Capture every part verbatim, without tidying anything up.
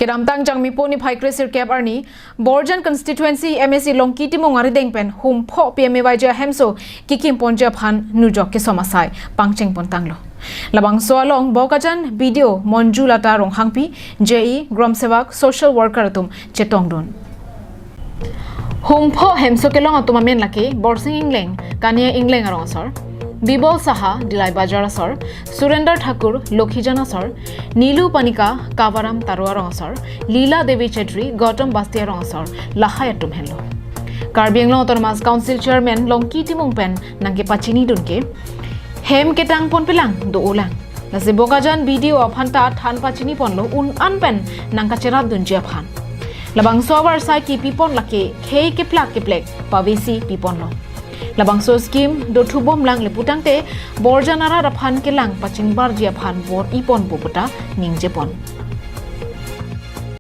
Kedamtang Jangmipo niphai kre sirkep arni Borjan constituency M A C Longki Timung arideng pen Humpho P M A Y G hemso kekim ponji aphan nujok kesom asai pangcheng pontanglo. Labangso along Bokajan B D O Monju Lata Ronghangpi, J E, Gram Sevak, social worker atum chetongdun. Humpho hemso kelong atum amen lake Borsing Ingleng, Kania Ingleng arong asor, Bibol Saha, Dilai Bajar asor, Surender Thakur, Lokhijan asor, Nilu Panika, Kabaram Taro arong asor, Lila Devi Chetri, Gautam Basti arong asor, lahai atum henlo. Karbi Anglong Autonomous Council Chairman Longki Timung pen nangkepachinidun ke hem ketang ponpelang do-olang. Lasi Bokajan B D O aphan ta than pachini ponlo un-an pen nangkacherapdunji aphan. Labangso avarsai kipi pon lake khei keplak keplek pavesi pi ponlo. Labangso scheme dothubomlang le putangte Borjan arat aphan kelang pachingbarji aphan bor-i ponpo puta ningje pon.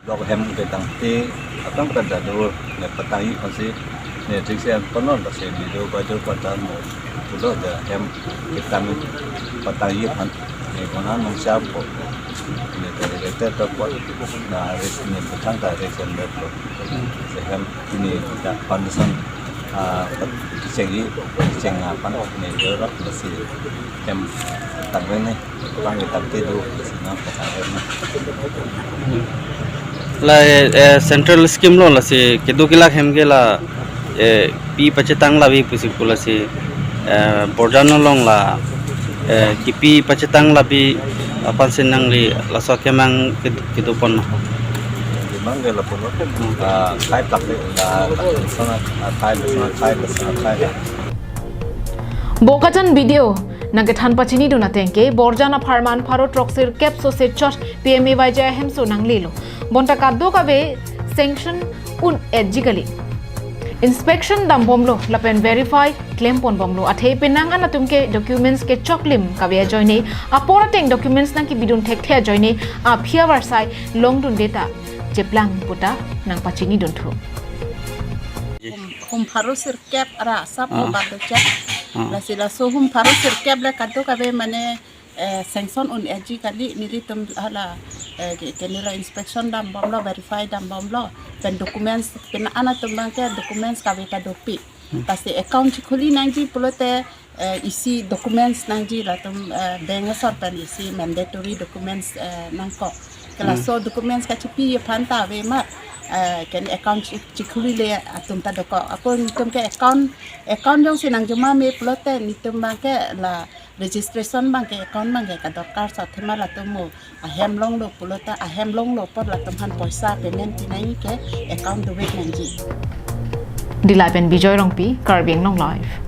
Lok hem ketangte atang kadadur ne patang-i aphansi ne thikse an ponlo, lasi B D O B D O pata mo pulo, ja hem ketang patang-i aphan ne kona nung siap po ne ta rete to po na res ne putang ta res en po. Se hem ne ta foundation ah chengji cheng aphan ne jorap, lasi hem tangve ne bang tangte do, lasi nang patang ne. La eh, central scheme lo, lasi kedo kelak hem ke la eh, pi pachetang labi pusi pu, lasi eh, Borjan along la eh, kipi pachetang labi aphansi nangli laso akemang ked-, kedo pon ma? Kemang ke lapulo, ah, khai plak de, la, la, sana, ah, khai, la, sana, khai, la, sana, khai. Bokajan B D O nangkethan pachinidun ateng ke Borjan apharman pharo throksirkep sose chot P M A Y G hemso nanglelo. Bonta kadokave sanction un-eji kali. Inspection dambomlo lapen verify klem ponbomlo. Athe penang an atum ke documents kechoklim kave ajoine, apor ateng documents nangkebidun thekthe ajoine aphi avarsai longdunde ta cheplang puta nangpachinidun thu. Hum, hum pharo sirkep ra asap mo Ah. bat do chek. Ah. Lasi laso hum pharo sirkep le kadokave mane eh, sanction un-eji kali, nelitum hala eh, ke, ke neli inspection dambomlo, verify dambomlo, pen documents, pen an atum abang ke documents kave ta dopik. Hmm. Lasi account chikhuli nangji pulote eh, isi documents nangji, latum eh, bank asor pen isi mandatory documents eh, nangkok. Ke laso Hmm. documents kachipi aphan ta ave ma, eh, ken account chi-, chikhuli le atum ta dokok. Ako nelitum ke account, account jongsi nangjuma me pulote nelitum abang ke la registration abang ke, account abang ke kadokar sa, athema latum mo ahem longlo pulote, ahem longlo apot latum aphan poisa payment pinai ke account dovek nangji. Dilai pen Bijoy Rongpi, Karbi Anglong Live.